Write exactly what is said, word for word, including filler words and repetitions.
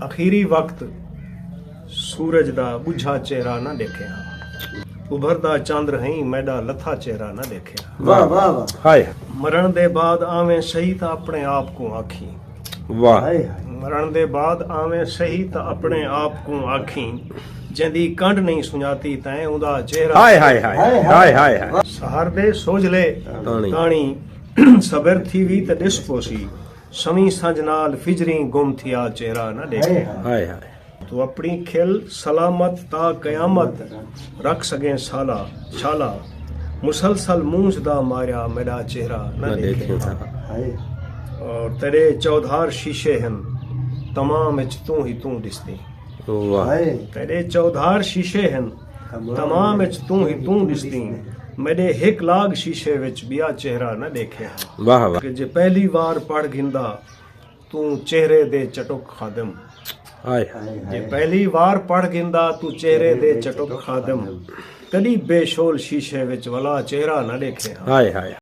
اخیری وقت سورج دا ٻجھا چہرہ نہ ݙیکھے ہا۔ ابھردا چندر ہئیں، میݙا لتھا چہرہ نہ ݙیکھے ہا۔ واہ واہ واہ۔ ہائے۔ مرݨ دے بعد آویں سہی تاں اپݨے آپ کوں آکھیں۔ واہ۔ مرݨ دے بعد آویں سہی تاں اپݨے آپ کوں آکھیں۔ جیندی کنڈ نئیں سنڄاتی تیں اوندا چہرہ۔ ہائے ہائے ہائے۔ ہائے ہائے ہائے۔ سحر دے سوجھلے تاݨی۔ تاݨی صبر تھیوی تے ݙس پوسی۔ سویں سنج نال فجریں گم تھیا چہرہ نہ ݙیکھے۔ ہائے ہائے۔ توں اپݨی کھل سلامت تا قیامت رکھ سڳیں سالا۔ شالا مسلسل مونجھ دا ماریا میݙا چہرہ نہ نہ ݙیکھے۔ ݙیکھے۔ اور تیݙے چودھار شیشے ہن، تمام اچ توں ہی توں ݙسدیں۔ واہ۔ تیݙے چودھار شیشے ہن، تمام اچ توں ہی توں ݙسدیں۔ میݙے ہک لاڳ شیشے وچ ٻیا چہرہ نہ ݙیکھے ہا۔ واہ واہ۔ کہ جے پہلی وار پڑھ گھندا توں چہرے دے چٹک خادم۔ ہائے۔ جے پہلی وار پڑھ گھندا توں چہرے دے چٹک خادم، کݙی بے شول شیشے وچ ولا چہرہ نہ ݙیکھے ہا۔ ہائے ہائے۔